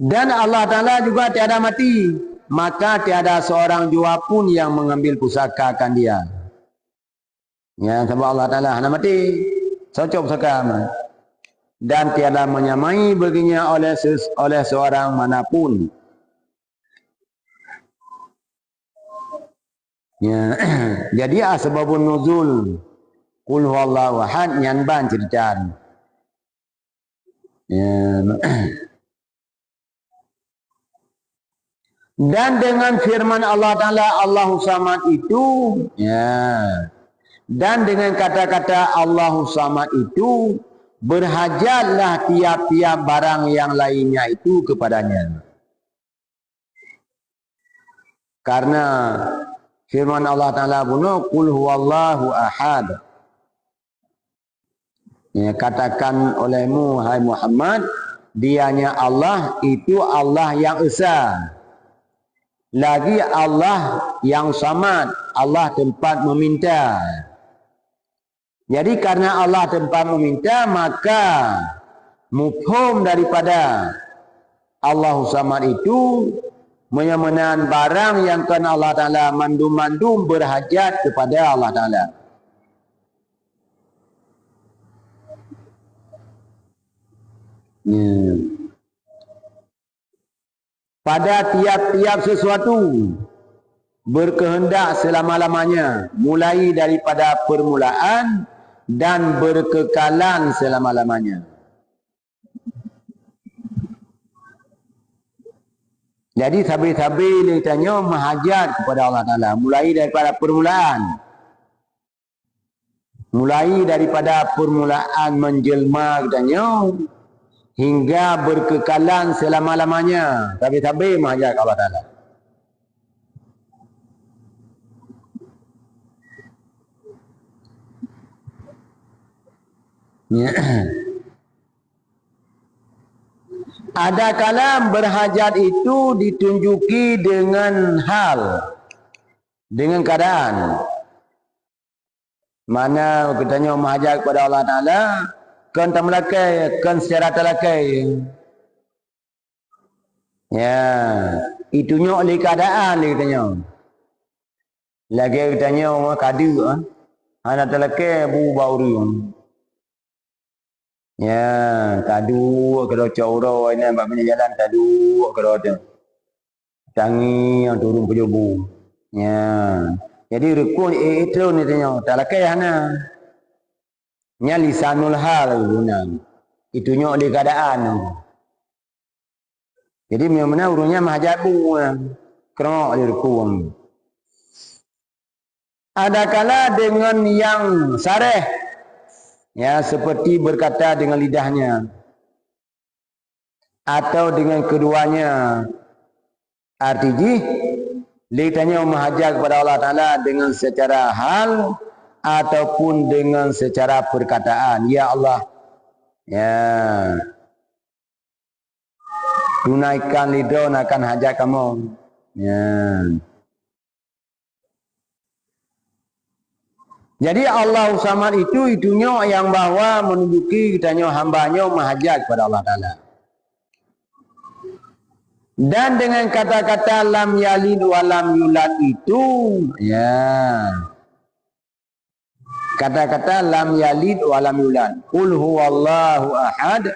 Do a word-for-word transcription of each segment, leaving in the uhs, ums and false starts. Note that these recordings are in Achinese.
Dan Allah Ta'ala juga tiada mati, maka tiada seorang jua pun yang mengambil pusaka akan Dia. Ya, sabab Allah Ta'ala hana mati, soe cok pusaka mah. Dan tiada menyamai baginya oleh ses-, oleh seorang manapun. Ya, jadi asbabun nuzul Qul huwallahu ahad nyan ban cerita. Ya. Dan dengan firman Allah Ta'ala, Allahu Samad itu, ya. Dan dengan kata-kata Allahu Samad itu, berhajatlah tiap-tiap barang yang lainnya itu kepadanya. Karena firman Allah Ta'ala bunoe, "Qul huwallahu ahad." Ya, katakan olehmu, hai Muhammad, Dianya Allah itu Allah yang Esa. Lagi Allah yang Samad, Allah tempat meminta. Jadi, karena Allah tempat meminta, maka mufhum daripada Allahu Samad itu, meunyoe meunan barang nyang kon Allah Ta'ala, mandum-mandum berhajat kepada Allah Ta'ala. Ya. Pada tiap-tiap sesuatu berkehendak selama-lamanya, mulai daripada permulaan dan berkekalan selama-lamanya. Jadi, sabe-sabe lé tanyoe meuhajat kepada Allah Ta'ala, mulai daripada permulaan. Mulai daripada permulaan menjelma geutanyoe hingga berkekalan selama-lamanya, sabe-sabe meuhajat keu Allah Ta'ala. Ya. Adakala berhajat itu ditunjuki dengan hal, dengan keadaan. Mana geutanyoe meuhajat kepada Allah Ta'ala, kon tameulakée, kon secara talakée. Ya, itunyok lé keadaan lé geutanyoe. Lagée geutanyoe ka deuk, ah, hana talakée bu bak ureuëng. Ya, taduek keudroe cot uroe inan bak binéh jalan, taduek keudroe teuh. Tangieng turun peujobu. Ya. Jadi rukon ék-ék tron geutanyoe, talakée hana. Nyan lisanul hal guna. Itunyok lé keadaan. Jadi, meunyoe meunan ureuëng nyan meuhajat bu, keurok lé rukon. Adakala dengan yang sareh, ya, seperti berkata dengan lidahnya, atau dengan keduanya, arti jih, lé tanyoe meuhajat kepada Allah Ta'ala dengan secara hal ataupun dengan secara perkataan, "Ya Allah, ya, tunaikan lé droe akan hajat kamoe." Ya. Jadi, Allahu Samad itu, itunyok nyang bahwa menunjuki geutanyoe hamba nyoe meuhajat kepada Allah Ta'ala. Dan dengan kata-kata lam yalid wa lam yulad itu, ya. Kata-kata lam yalid wa lam yulad. Qul huwallahu ahad,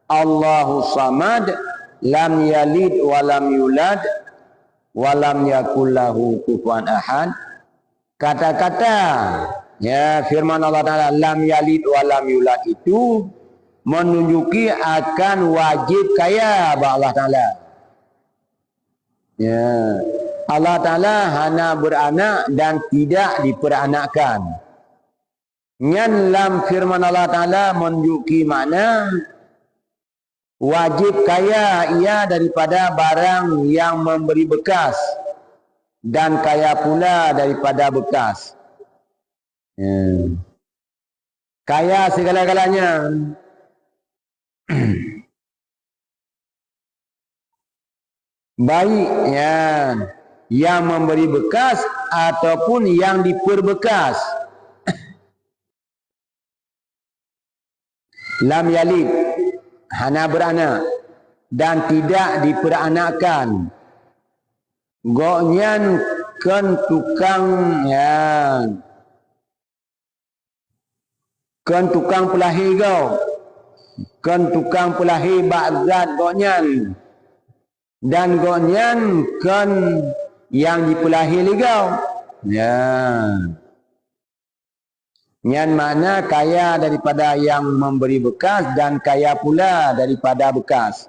Allahu samad, lam yalid wa lam yulad, wa lam yakul lahu kufuwan ahad. Kata-kata, ya, firman Allah Ta'ala, lam yalid wa lam yulad itu menunjuki akan wajib kaya bak Allah Ta'ala. Ya. Allah Ta'ala hana beranak dan tidak diperanakkan. Nyan lam firman Allah Ta'ala menunjuki makna wajib kaya ia daripada barang yang memberi bekas dan kaya pula daripada bekas. Ya. Kaya segala-galanya. Baik, ya, yang memberi bekas ataupun yang diperbekas. Lam yalid, hana beranak. dan tidak diperanakkan. Gobnyan kon tukang, ya, kon tukang peulahé gob, kon tukang peulahé bak zat gobnyan, dan gobnyan kon nyang jipeulahé lé gob. Ya. Nyan makna kaya daripada nyang memberi bekas dan kaya pula daripada bekas.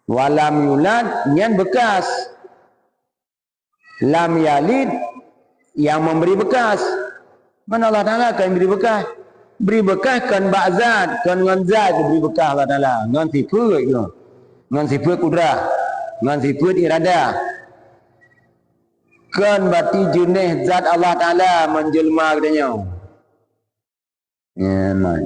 Walam yulad nyan bekas. Lam yalid nyang memberi bekas. Mana Allah Taala akan beri bekas? Beri bekas kon bak zat, kon ngon zat beri bekas Allah Taala, ngon sifat ngon sifat kudrah, ngon sifat iradah. Kon bati jeuneh zat Allah Taala menjelma geutanyoe. Ya, nah.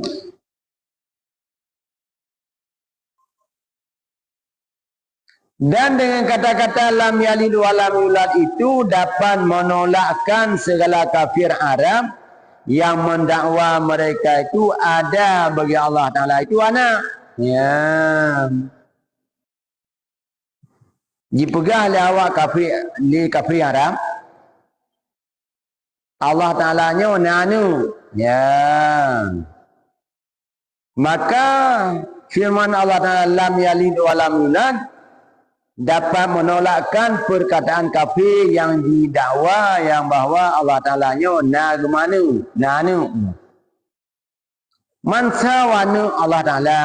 Dan dengan kata-kata lam yalid wa lam yulad itu dapat menolakkan segala kafir Arab yang mendakwa mereka itu ada bagi Allah Taala itu anak. Ya. Jipeugah lé awak kafé, lé kafé Arab, Allah Taala nyoe na aneuk. Ya. Maka firman Allah Taala, "Lam yalid wa lam yulad," dapat menolakkan perkataan kafé yang didakwa yang bahwa Allah Taala nyoe na geumaneuk, na aneuk. Mansa aneuk Allah Taala,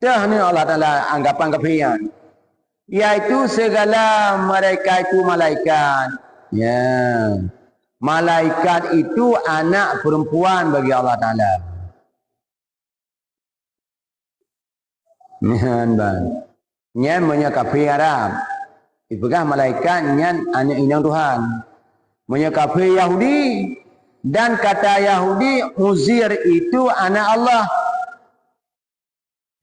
teuh aneuk Allah Taala anggapan kafé nyan, yaitu segala mereka itu malaikat. Ya. Malaikat itu anak perempuan bagi Allah Taala. Nyan ban. Nyan meunyoe kafé Arab, ipeugah malaikat nyan aneuk inong Tuhan. Meunyoe kafé Yahudi, dan kata Yahudi, Uzair itu anak Allah.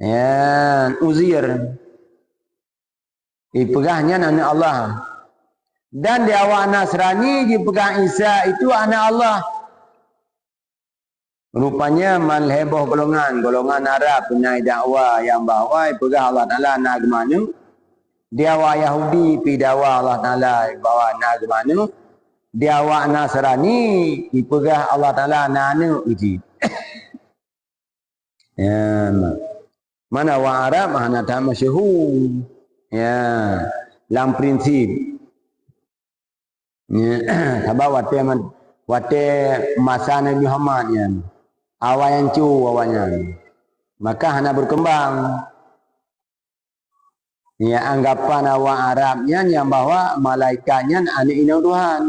Ya, Uzair. Ipeugah nyan aneuk Allah. Dan di awak Nasrani jipeugah Isa itu aneuk Allah. Rupanya man lhée boh golongan, golongan Arab na dakwa nyang bahwa ipeugah Allah Taala na geumaneuk. Di awak Yahudi pi dakwa Allah Taala bahwa na geumaneuk. Di awak Nasrani ipeugah Allah Taala na aneuk jih. Ya, ma-, mana awak Arab hana that masyhur. Ya, lam prinsip. Ya, sabab watée man-, watée masa Nabi Muhammad nyan, awak nyan cu awaknyan. Maka hana berkembang. Ya, anggapan awak Arab nyan nyang bahwa malaikat nyan aneuk inong Tuhan.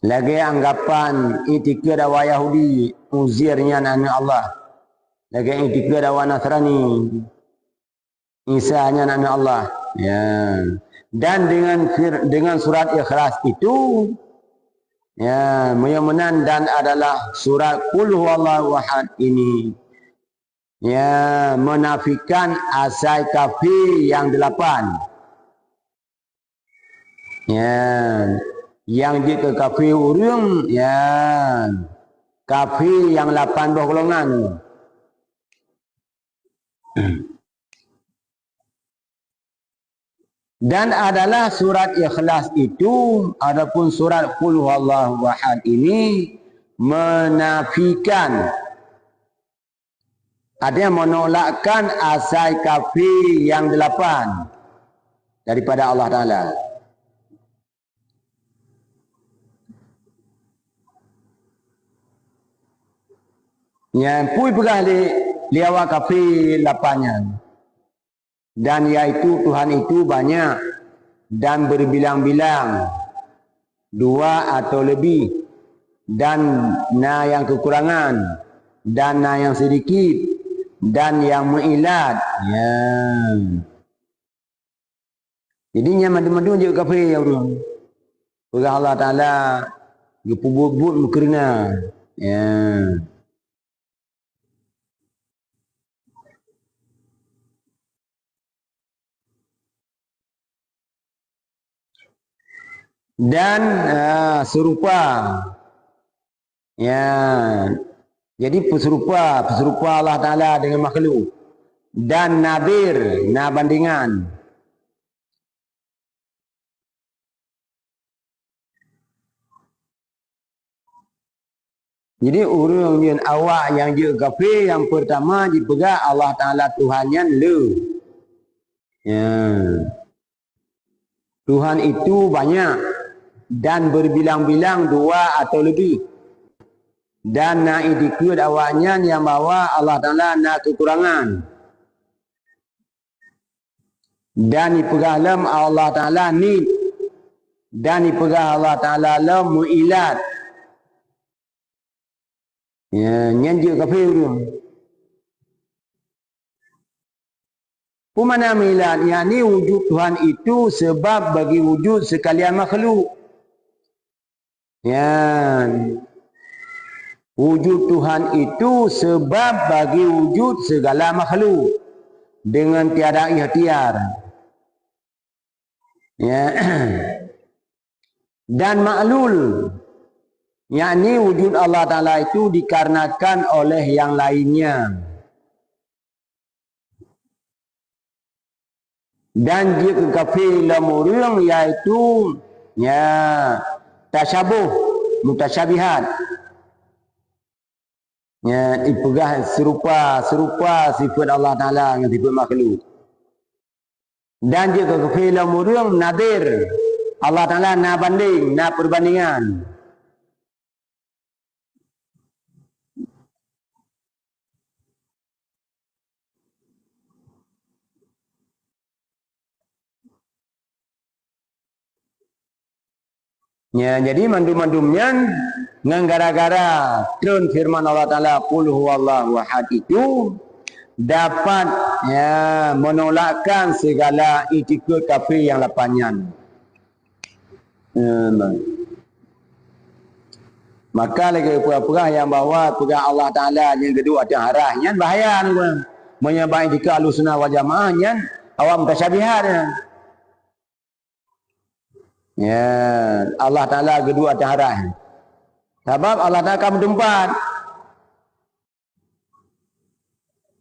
Lagée anggapan itikeuet awak Yahudi, Uzair nyan aneuk Allah. Lagée itikeuet awak Nasrani, Isa nyan aneuk Allah. Ya. Dan dengan fir-, dengan surat Ikhlas itu, ya, meunyoe meunan dan adalah surat Qul Huwallahu Ahad ini, ya, menafikan asai kafé nyang delapan. Ya, nyang jeuet keu kafé ureuëng, ya, kafé nyang lapan boh golongan. Dan adalah surat Ikhlas itu, adapun surat Qul Huwallahu Ahad ini menafikan, artinya menolakkan asai kafé nyang delapan daripada Allah Taala. Nyan peue peugah lé, lé awak kafé lapan nyan. Dan yaitu Tuhan itu banyak dan berbilang-bilang, dua atau lebih, dan na nyang keukurangan, dan na nyang sidikit, dan nyang meuilat. Ya. Jadi nyan mandum-mandum jeuet kafé ya ureuëng. Peugah Allah Taala geupeubuet-buet meukeureueng. Ya. Dan, ah, seurupa. Ya. Jadi peuserupa, peuserupa Allah Taala dengan makhluk. Dan nadhir, na bandengan. Jadi ureuëng nyan awak nyang jeuet kafé, nyang peurtama jipeugah Allah Taala Tuhan nyan le. Ya. Tuhan itu banyak dan berbilang-bilang dua atau lebih. Dan na itikeuet awaknyan nyang bahwa Allah Taala na keukurangan. Dan ipeugah lom Allah Taala nit. Dan ipeugah Allah Taala lom meuilat. Ya, nyan jeuet kafé ureuëng. Peue makna meuilat, yakni wujud Tuhan itu sebab bagi wujud sekalian makhluk. Nyan. Wujud Tuhan itu sebab bagi wujud segala makhluk dengan tiada ikhtiar. Ya. Dan maklul, yakni wujud Allah Taala itu dikarenakan oleh yang lainnya. Dan jeuet keu kafé lom ureuëng, yaitu, ya, tasyabuh, mutasyabihat. Ya, ipeugah serupa, serupa sifat Allah Taala ngon sifat makhluk. Dan jeuet keu kafé lom ureuëng nadhir, Allah Taala na bandeng, na perbandingan. Ya, jadi mandum-mandum nyan ngon gara-gara treun firman Allah Taala, "Qul huwallahu ahad," itu dapat, ya, menolakkan segala itikeuet kafé nyang lapan nyan. Ya, nah. Maka lagée peugah-peugah nyang bahwa peugah Allah Taala nyang geuduek ateueh arah nyan bahaya nyan. Meunyoe bak itikeuet Ahlussunnah wal Jamaah nyan awak mutasyabihat nyan. Ya, Allah Taala geuduek ateueh arah. Sabab Allah Taala ka meuteumpat.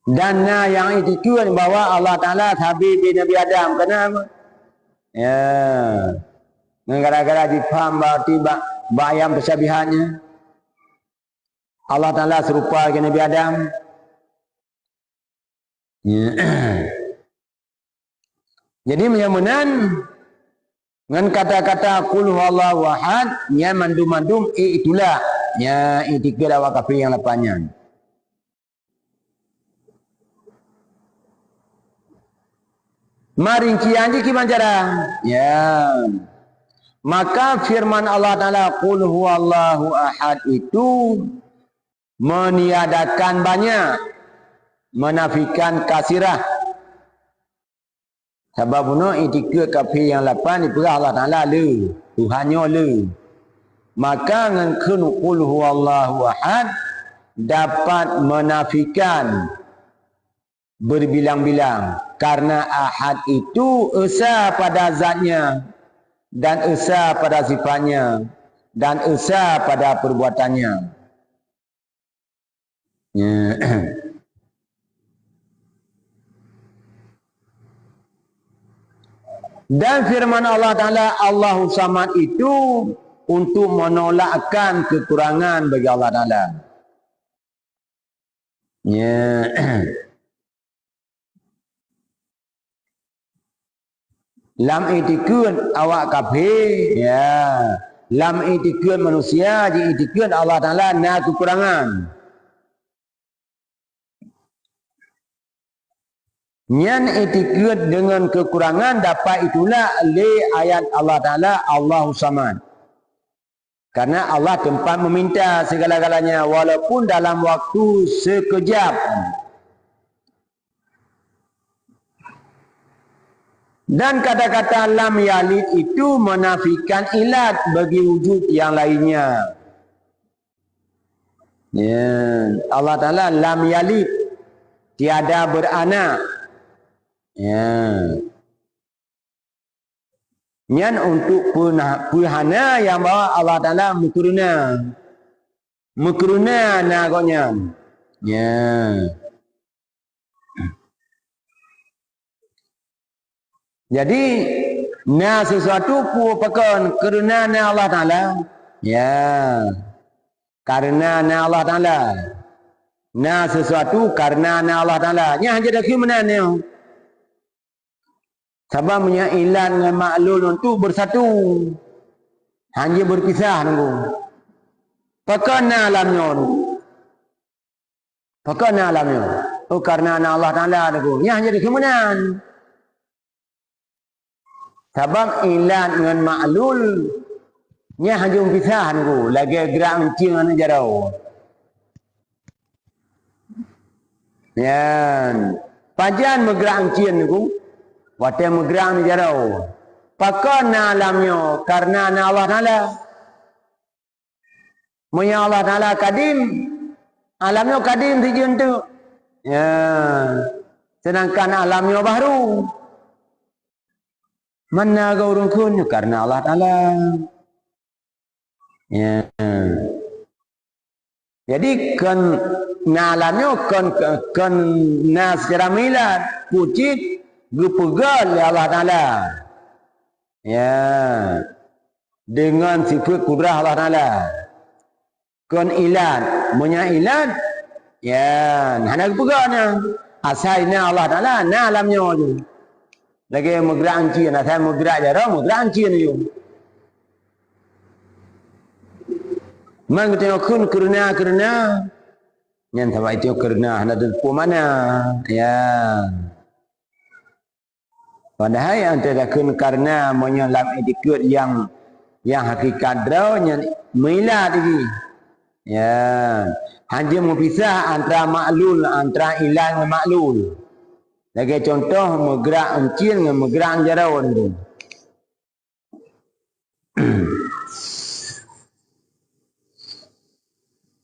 Dan na nyang itikeuet bahwa Allah Taala sabe bak Nabi Adam, keunan. Ya. Ngon gara-gara jipaham berarti bak, bak ayam tasyabihat nyan. Allah Taala serupa dengan Nabi Adam. Ya. Jadi meunyoe meunan, ngon kata-kata "Qul huwallahu ahad", nyan mandum-mandum iktulak, nyan itikeuet awak kafé nyang lapan nyan. Marincian jih kiban cara? Ya. Maka firman Allah Taala, "Qul huwallahu ahad," itu meniadakan banyak, menafikan kasirah. Sabab bunoe itikeuet kafé nyang lapan ipeugah Allah Taala le, Tuhan nyoe le. Maka ngon kheun "Qul huwallahu ahad" dapat menafikan berbilang-bilang, karena ahad itu esa pada zatnya, dan esa pada sifatnya, dan esa pada perbuatannya. Ya. Dan firman Allah Taala, "Allahu Samad," itu untuk menolakkan kekurangan bagi Allah Taala. Ya. Lam itikeuet awak kafé, ya. Lam itikeuet manusia, jiitikeuet Allah Taala na kekurangan. Nyan itikeuet deungon kekurangan dapat itulak lé ayat Allah Taala, "Allahu Samad." Karena Allah teumpat meminta segala-galanya, walaupun dalam waktu sekejap. Dan kata-kata "lam yalid" itu menafikan ilat bagi wujud yang lainnya. Ya, Allah Taala "lam yalid", tiada beranak. Ya. Nyan untuk peuna-, peuhana nyang bahwa Allah Taala meukeureuneuk. meukeureuneuk na gobnyan. Ya. Jadi, na sesuatu peue pakon keureuneuk na Allah Taala? Ya. Kareuna na Allah Taala. Na sesuatu kareuna na Allah Taala. Nyan hana jeuet takheun meunan nyoe. Sabab meunyoe ilat ngon maklul nyan tu beusatu. Hana jeuet beupisah nunggu. Pakon na alam nyoe nunggu. Pakon na alam nyoe? Oh, kareuna na Allah Taala nunggu. Nyan hana jeuet takheun meunan. Sabab ilat ngon maklul nyan hana jeuet pisah nunggu, lagée grak euncien ngon jaroe. Nyan, pajan meugrak euncien nunggu, watée meugrak ngon jaroe. Pakon na alam nyoe? Kareuna na Allah Taala. Meunyoe Allah Taala kadim, alam nyoe kadim sijeueng teuk. Ya. Seudangkan alam nyoe bahru. Mana geu ureuëng kheun nyoe kareuna Allah Taala. Ya. Jadi kon na alam nyoe kon, kon na seucara meuilat, pucit geupeugah lé Allah Taala. Ya. Deungon sifeuet kudrah Allah Taala. Kon ilat, meunyoe ilat, ya, hana geupeugah na. Asai na Allah Taala, na alam nyoe ju. Lagée meugrak euncien, asai meugrak jaroe, meugrak euncien ju. Man geutanyoe kheun keureuneuk-keureuneuk. Nyan sabab itu keureuneuk hana teupeue makna. Ya. Padahai nyang teuka kheun kareuna meunyoe lam itikeuet nyang, nyang hakikat droe nyan meuilat jih. Ya, hana meupisah antara maklul, antara ilat ngon maklul. Lagée cuntoh meugrak euncien ngon meugrak jaroe tu.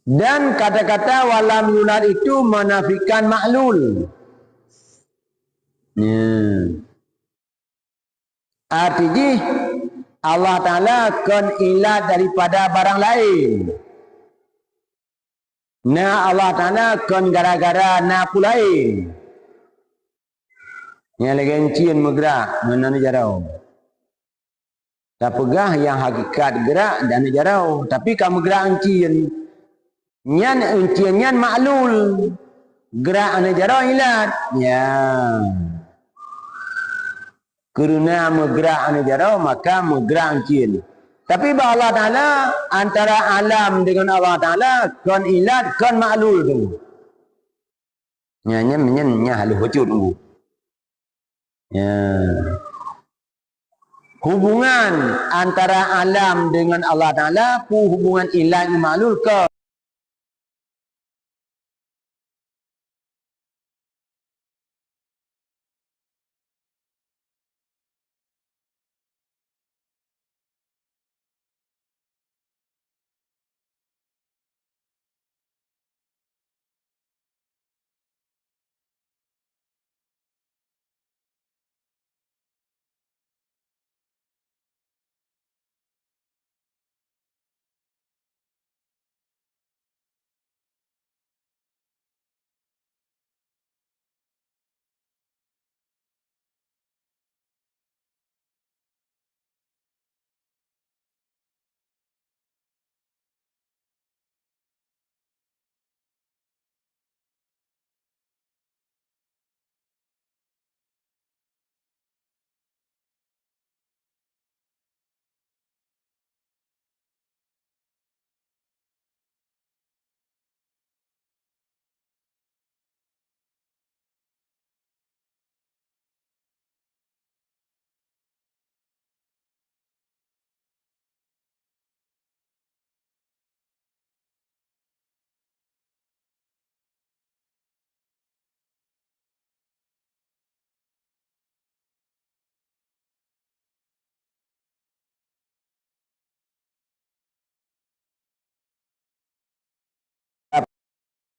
Dan kata-kata walam yulad itu menafikan maklul. Ya. Arti jih, Allah Taala kon ilat daripada barang laén. Na Allah Taala kon gara-gara na peue laén. Nyang lagée euncien meugrak ngon aneuk jaroe. Tapeugah nyang hakikat grak dan aneuk jaroe, tapi ka meugrak euncien. Nyan euncien nyan maklul. Grak aneuk jaroe ilat. Ya. Keureuneuk meugrak aneuk jaroe, maka meugrak euncien. Tapi bak Allah Taala, antara alam deungon Allah Taala kon ilat, kon maklul tu. Nyan, nyan, nyan, nyan halôh bacut nunggu. Ya. Hubungan antara alam deungon Allah Taala, peue hubungan ilat ngon maklul kon.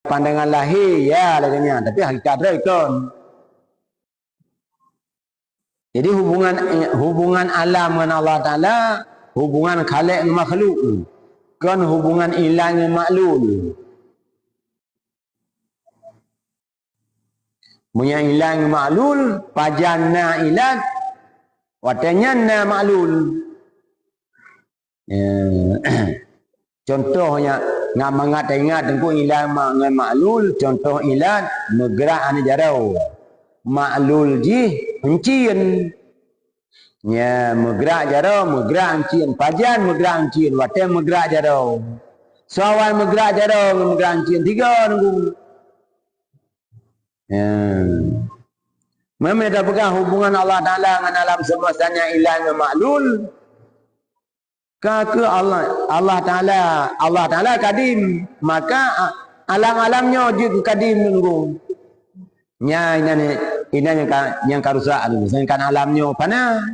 Pandangan lahé, ya, lagée nyan, tapi hakikat droe kon. Jadi hubungan, hubungan alam ngon Allah Taala, hubungan khalek ngon makhluk. kon hubungan ilat ngon maklul. Meunyoe ilat ngon maklul, pajan na ilat, watée nyan na maklul. Eh, contoh nyang, nyang mangat taingat teungku ilat ma-, ngon maklul, contoh ilat meugrak aneuk jaroe. Maklul jih euncien. Nya, meugrak jaroe, meugrak euncien. Pajan meugrak euncien, watée meugrak jaroe. Soe awai meugrak jaroe ngon meugrak euncien, tiga teungku. Ya. Meunyoe tapeugah hubungan Allah Taala ngon alam semesta nyan ilat ngon maklul, ka keuh Allah, Allah Taala, Allah Taala kadim, maka a-, alam-alam nyoe jeuet keu kadim teungku. Nya inan, inan nyang ka, nyang ka rusak tu, sedangkan alam nyoe fana.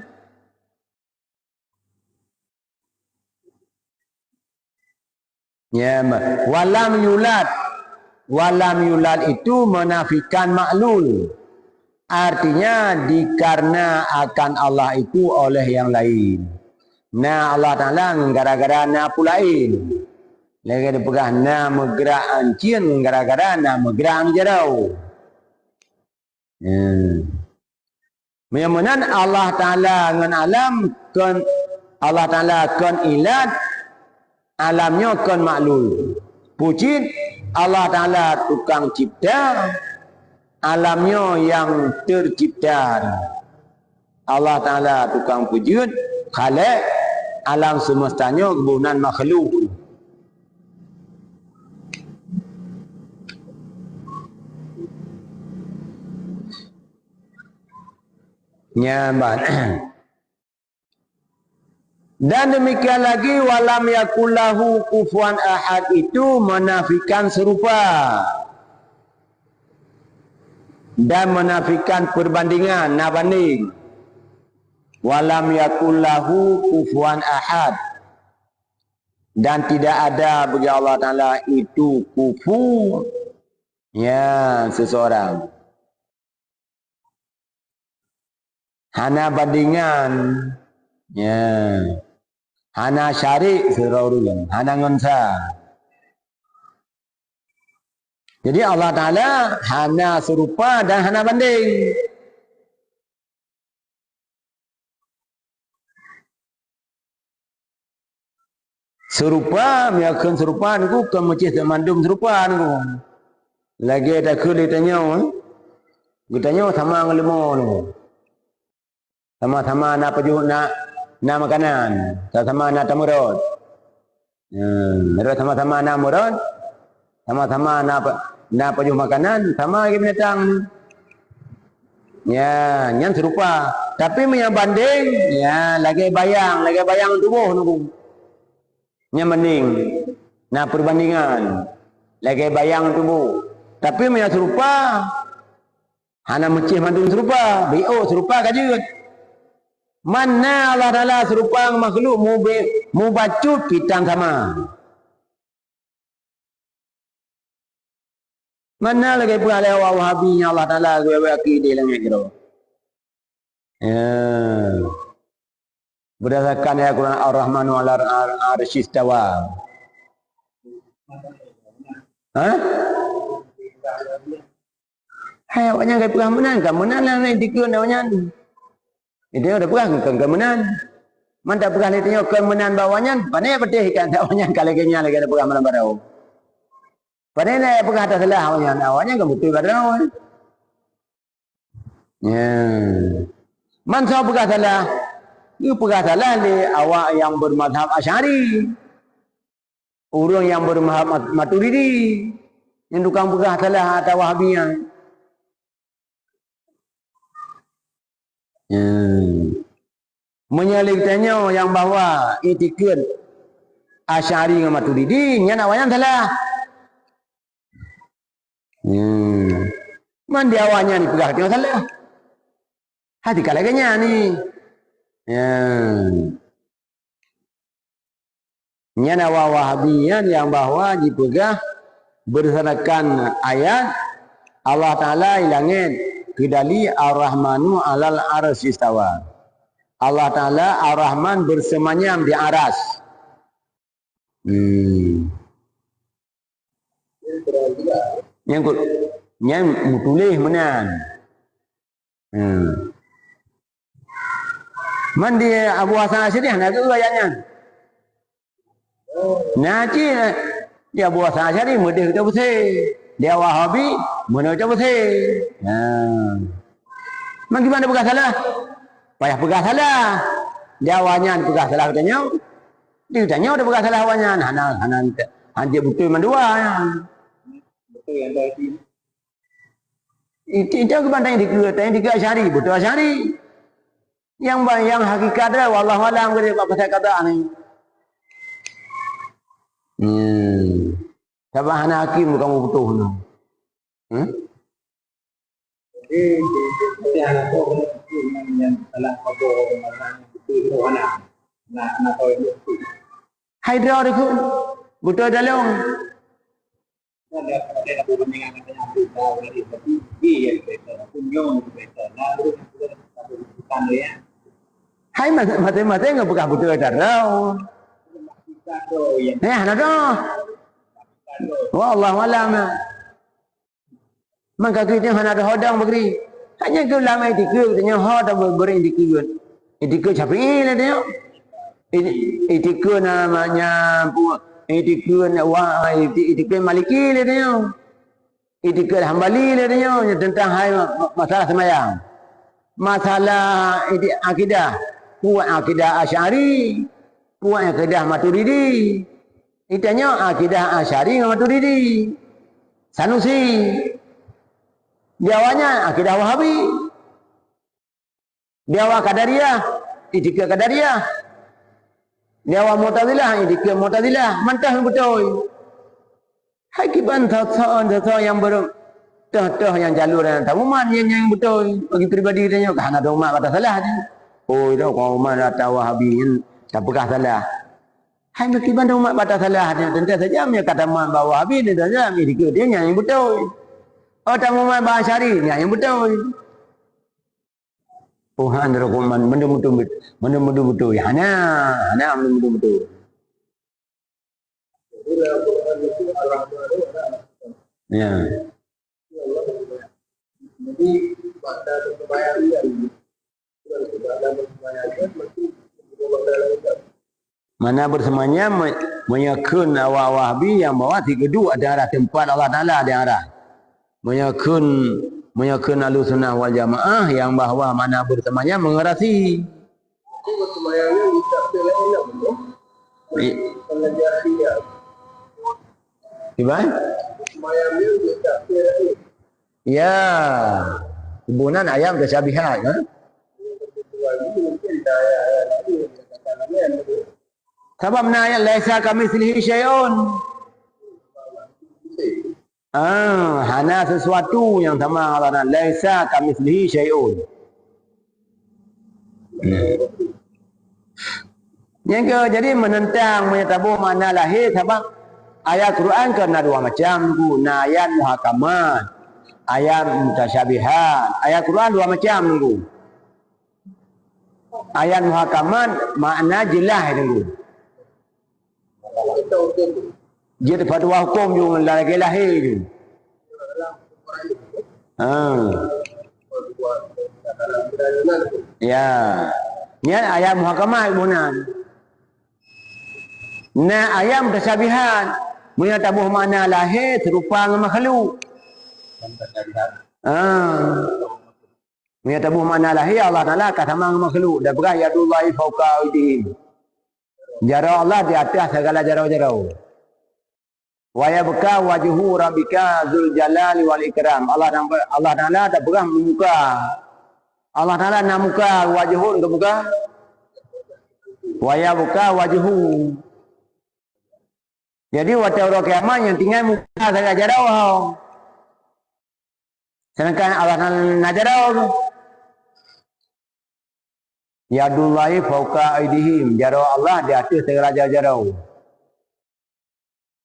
Ya, ma-, walam yulad. Walam yulad itu menafikan maklul. Artinya, dikarenakan Allah itu oleh yang lain. Na Allah Taala ngon gara-gara na peue laén. Lagée dipeugah na meugrak ancien ngon gara-gara na meugrak jaroe. Hmm. Meunyoe meunan Allah Taala ngon alam kon, Allah Taala kon ilat, alam nyoe kon maklul. Peue cit, Allah Taala tukang cipta, alam nyoe nyang teucipta. Allah Taala tukang peujeuet, khalek, alam semesta nyoe geuboh nan makhluk. Nyan ban. Dan demikian lagi, walam yakul lahu kufuwan ahad itu menafikan serupa dan menafikan perbandingan, na banding. Walam yakul lahu kufuwan ahad. Dan tidak ada bagi Allah Taala itu kufu, ya, seseorang. Hana bandingan, ya. Hana syarik sidroe ureuëng, hana ngon sa. Jadi Allah Taala hana serupa dan hana banding. Serupa, meunyoe kheun serupa niku kon meucih teuk mandum serupa niku. Lagée takheun lé tanyoe, eh. Geutanyoe sama ngon leumo niku. Sama-sama na pajoh na, na makanan, sama-sama na tamurot. Hmm, sama-sama na murot, sama-sama na pa-, na pajoh makanan, sama lagée binatang. Ya, nyan serupa. Tapi meunyoe banding, ya, lagée bayang, lagée bayang tuboh niku. Nyan banding. Na perbandingan. Lagée bayang tuboh. Tapi meunyoe serupa, hana meucih mandum serupa, biôh serupa ka jeuet. Mana Allah Taala serupa ngon makhluk mube-, mubacut pitan sama. Mana lagée peugah lé awak Wahabi nyang Allah Taala geubri akhé di langét keudroe. Ya. Berdasarkan ayat Quran, Ar-Rahmanu 'alal ar-, 'arsy istawa. Hah? Hai, awaknyan ka peugah meunan, ka meunan lah nyan dikeue awaknyan. Itu udah peugah kon, kon meunan. Man tapeugah lé tanyoe kon meunan bak awaknyan, pane patéh ikan awaknyan ka lagée nyan lagée tapeugah malam baroe. Pane na peugah tasalah awaknyan, awaknyan kan beutôi bak droe. Ya. Man soe peugah salah? Geupeugah salah lé awak nyang beumazhab Asy'ari. Ureuëng nyang beumazhab Mat-, Maturidi. Nyang tukang peugah salah atawa Wahabi nyan. Hmm. Meunyoe lé geutanyoe nyang bahwa itikeuet Asy'ari ngon Maturidi, nyan awaknyan salah. Hmm. Man di awaknyan ipeugah geutanyoe salah. Hati ka lagée nyan ni. Ya. Nyan awak Wahabi nyan nyang bahwa jipeugah beurdasarkan ayat, Allah Taala di langét keudali Ar-Rahmanu 'alal 'arsy istawa. Allah Taala Ar-Rahman bersemayam di aras. Hmm. Nyang ku-, nyang meutuléh meunan. Hmm. Man di Abu Hasan Asy'ari hana geu ayat nyan. Na cit, di Abu Hasan Asy'ari meudeh geutanyoe beusé. Di Wahabi meunyoe geutanyoe beusé. Ha. Man kiban tapeugah salah? Payah peugah salah. Di awaknyan peugah salah geutanyoe. Di geutanyoe tapeugah salah awaknyan. Hana, hana, hanjeuet beutôi mandua nyan. Beutôi nyang tadi. Itu, itu kiban tanyoe dikeue, tanyoe dikeue Asy'ari, beutôi Asy'ari. Nyang ba-, nyang hakikat dia, wallahu alam, keu dia bak pasal kata ni. Hmm. Sabab hana hakim kamoe putôh nyoe. Hmm? Jadi, di, di, di, hana tahu yang salah apa, mana yang betul, itu hana. Nah, hana tahu itu. Hai droe dikeu, beutôi dalong. Hai, mas-, maséng-maséng geupeugah beutôi that droe. Eh, hana droe. Wallahu alam. Maka geutanyoe hana droe hodong bak geutanyoe. Hanya keu ulama itikeuet geutanyoe ho tabeuet itikeuet. Itikeuet Syafi'i lé tanyoe. Iti-, itikeuet namanya pu-, itikeuet wa-, iti-, itikeuet Maliki lé tanyoe. Itikeuet Hambali lé tanyoe nyang teuntang hai ma-, ma-, masalah seumayang. Masalah idi-, akidah, kuat akidah Asy'ari, kuat akidah Maturidi. Itanyoe akidah Asy'ari ngon Maturidi. Sanusi. Di awaknyan akidah Wahabi. Di awak Qadariyah, itikeuet Qadariyah. Di awak Mu'tazilah, itikeuet Mu'tazilah. Mantong beutôi. Hai kiban tho-tho, tho-tho nyang ber-, tho-tho nyang jalur nyang tamumat nyang, nyang beutôi. Bagi pribadi tanyoe, hana droe umat bak tasalah nyan. Oh, itu kaum umat atau Wahabi nyan tapeugah salah. Hai meukiban droe umat bak tasalah nyan, teuntang saja meunyoe ka tamumat bak Wahabi, teuntang saja meunyoe dikeue dia nyang beutôi. Oh, tamumat bak Asy'ari, nyang beutôi. Oh, han rukun man, mandum beutôi, mandum beutôi. Hana, hana mandum beutôi. Ya. Mana bersemayam me-, meunyoe kheun awak Wahabi nyang bahwa sigeuduk di arah teumpat Allah Taala di arah. Meunyoe kheun, meunyoe kheun Ahlussunnah wal Jamaah nyang bahwa mana bersemayam mengerasi. I-, Iban? Ya, kubunan ayat mutasyabihat, ha? Sabab na ayat laisa kamitslihi syai'un. Ah, hana sesuatu nyang sama Allah Taala. Laisa kamitslihi syai'un. Hmm. Nyang keu, jadi menentang meunyoe taboh makna lahé, sabab ayat Quran kan na dua macam, Teungku. Na ayat muhakamat, ayat mutasyabihat. Ayat Quran dua macam, Teungku. Ayat muhakamat makna jeulaih, Teungku. Jeuet fatwa huköm ju lagée lahé ju. Ha. Ya. Nyan ayat muhakamat bunan. Na ayat mutasyabihat. Meunyoe taboh makna lahé seurupa ngon makhluk. Ha. Meunyoe taboh makna lahé, Allah Taala ka sama ngon makhluk. Dan peugah, "Yadullahi fauqa aidihim." Jaroe Allah di ateueh segala jaroe-jaroe. "Wa yabqa wajhu rabbika dzul jalali wal ikram." Allah Taala, Allah Taala tapeugah muka. Allah Taala na muka, wajhun keu muka. "Wa yabqa wajhu." Jadi, watée uroe kiamat nyang tinggai muka sagai jaroe. Sedangkan Allah na, na jaroe. Yadullahi fauqa aidihim, jaroe Allah di ateueh segala jaroe-jaroe.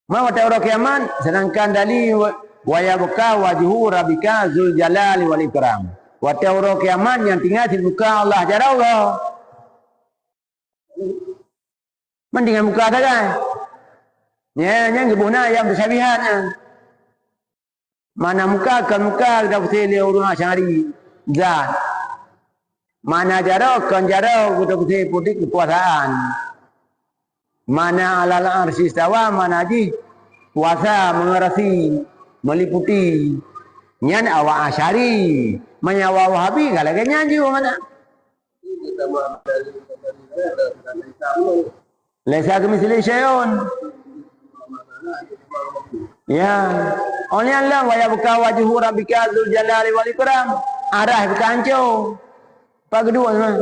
Man watée uroe kiamat, sedangkan dali wa, "Wa yabqa wajhu rabbika dzul jalali wal ikram." Watée uroe kiamat nyang tinggai cit muka Allah jaroe. Mendingan muka sagai. Nyan, nyan geuboh na nyang mutasyabihat nyan. Makna muka kon muka geupeusé lé ureuëng Asy'ari, zat. Makna jaroe kon jaroe geupeusé putéh keukuasaan. Makna alal arsy istawa, makna jih kuasa, mengarasi, meliputi. Nyan awak Asy'ari, meunyoe awak Wahabi ka lagée nyan jih makna. Laisa kamitslihi syai'un. Ya. Oleh Allah, wa yabqa wajhu rabbika dzul jalali wal ikram. Arah bukan anco. Pak kedua mah.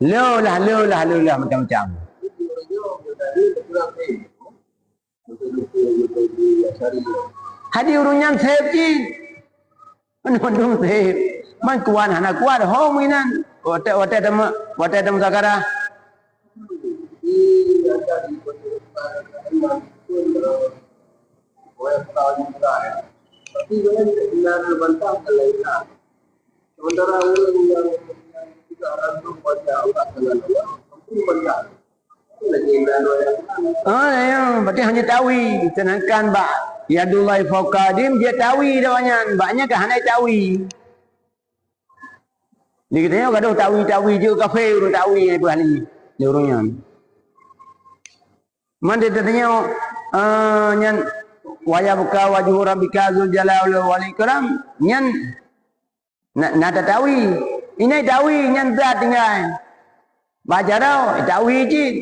Lo lah, lo lah, lo lah macam-macam. Hadi ureuëng nyan sép cit. Mandum sép. Man kuat hana kuat, ho meunan. Watée, watée teuma, watée teuma sakara. Sementara ureuëng nyang, nyang tidak randum baca Allah dengan Allah, ampun baca. Ah, ya, berarti hanya tawi. Sedangkan bak yadullahi fauqa aidihim, dia tawi dah nyan. Bak nyan kan hana tawi. Di kita nyoe gadoh tawi-tawi je kafé ureuëng tawi nyang peuhali di ureuëng nyan. Man dia tanya, eh, nyan wa yabqa wajhu rabbika dzul jalali wal ikram, nyan Na, na tatawi. Inai tawi nyan zat tinggai. Baca tau, tawi cit.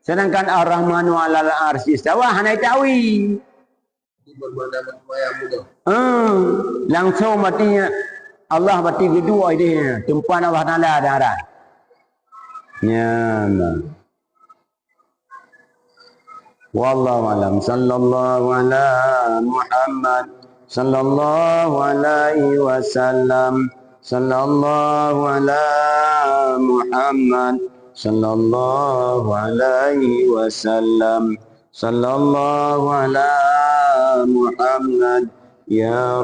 Sedangkan Ar-Rahmanu 'alal 'arsy istawa hana tawi. Hmm, langsung berarti Allah berarti geuduek idéh, teumpat Allah Taala dan arah. Nyan. Wallahu a'lam. Sallallahu ala Muhammad. Sallallahu alaihi wasallam. Sallallahu ala Muhammad. Sallallahu alaihi wasallam. Sallallahu ala Muhammad. Ya